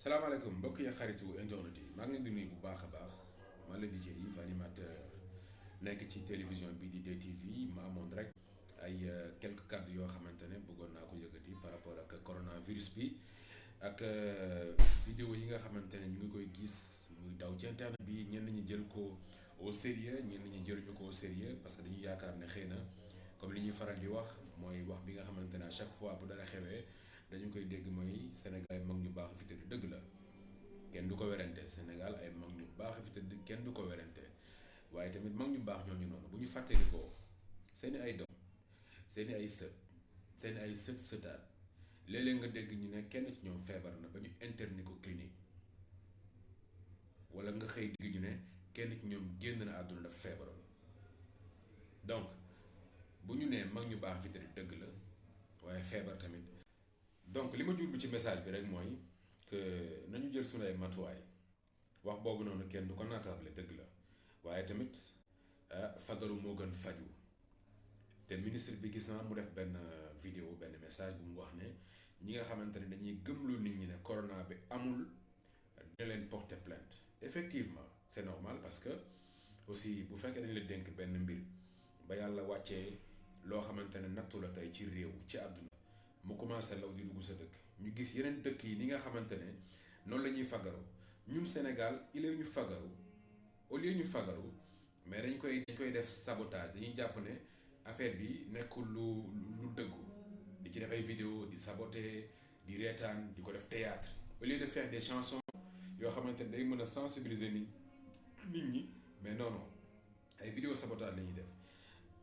salaamaaleykum mbokk yi xaritu internet yi maa ngi leen di nuyu bu baax a baax maa leen di Yves animateur nekk ci télévision bii di DTV ma amoon rek ay quelques kàddu yoo xamante ne bëggoon naa ko yëkkati par rapport ak coronavirus bi ak vidéo yi nga xamante ne ñu ngi koy gis muy daw ci internet bi ñenn ñi jël ko au sérieux ñenn ñi jëluñu ko au sérieux parce que dañuy yaakaar ne xëy na comme li ñuy faral di wax mooy wax bi nga xamante ne à chaque fois bu dara xewee dañu koy dégg mooy Sénégal ay mag ñu baax fi tëdd dëgg la kenn du ko werante Sénégal ay mag ñu baax fi tëdd kenn du ko werante waaye tamit mag ñu baax ñooñu noonu bu ñu fàttalikoo seeni ay doom seeni ay sët seeni ay sët sëtaat léeg-léeg nga dégg ñu ne kenn ci ñoom feebar na ba ñu interné ko clinique wala nga xëy dégg ñu ne kenn ci ñoom génn na àdduna daf feebaroon donc bu ñu nee mag ñu baax fi tëdd dëgg la waaye feebar tamit. donc li ma jublu ci message bi rek mooy que nañu jël sunu ay matuwaay wax boobu noonu kenn du ko naataable dëgg la waaye tamit fagaru moo gën faju te ministre bi gis naa mu def benn vidéo benn message bu mu wax ne ñi nga xamante ne dañuy gëmloo nit ñi ne corona bi amul dina leen porter plainte effectivement c'est normal parce que aussi bu fekkee dañ la dénk benn mbir ba yàlla wàccee loo xamante ne nattu la tey ci réew ci àdduna mu commencé law di dugg sa dëkk ñu gis yeneen dëkk yi ni nga xamante ne noonu la ñuy fagaroo ñun Sénégal il est ñu fagaru au lieu ñu fagaru mais dañ koy def sabotage dañuy jàpp ne affaire bi nekkul lu dëggu di ci def ay vidéo di saboter di reetaan di ko def théâtre au lieu de faire des chansons yoo xamante ne day mën a sensibiliser nit ñi mais non ay vidéo sabotage la ñuy def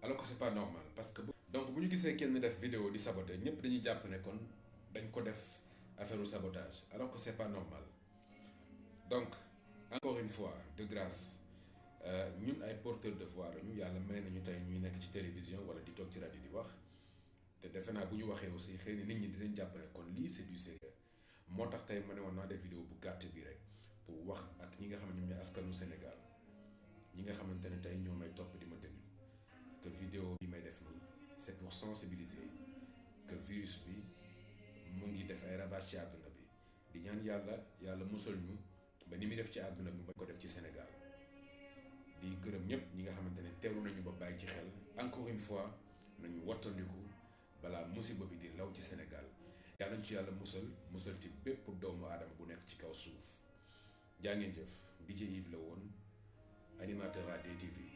alors que c'est pas normal parce que donc bu ñu gisee kenn def vidéo di saboter ñëpp dañuy jàpp ne kon dañ ko def affaire sabotage alors que c'est pas normal donc encore une fois de grâce ñun ay porteurs de voix lañu yàlla may nañu tey ñuy nekk ci télévision wala di toog ci rajo di wax te defe naa bu ñu waxee aussi xëy na nit ñi dinañ jàpp ne kon lii c'est du sérieux moo tax tey ma ne woon naa def vidéo bu gàtt bi rek pour wax ak ñi nga xam ne ñoom ñooy askanu Sénégal ñi nga xamante ne tey ñoo may topp di ma déglu que vidéo bi may def nii c'est pour sensibiliser que virus bi mu ngi def ay ravage ci àdduna bi di ñaan yàlla musal ñu ba ni muy def ci àdduna bi bañ ko def ci Sénégal di gërëm ñëpp ñi nga xamante ne teewlu nañu ba bàyyi ci xel encore une fois nañu wattandiku balaa musiba bi di law ci Sénégal yàlla ñu ci yàlla musal ci bépp doomu aadama bu nekk ci kaw suuf jaa ngeen jëf DJ Yves la woon animateur à DTV.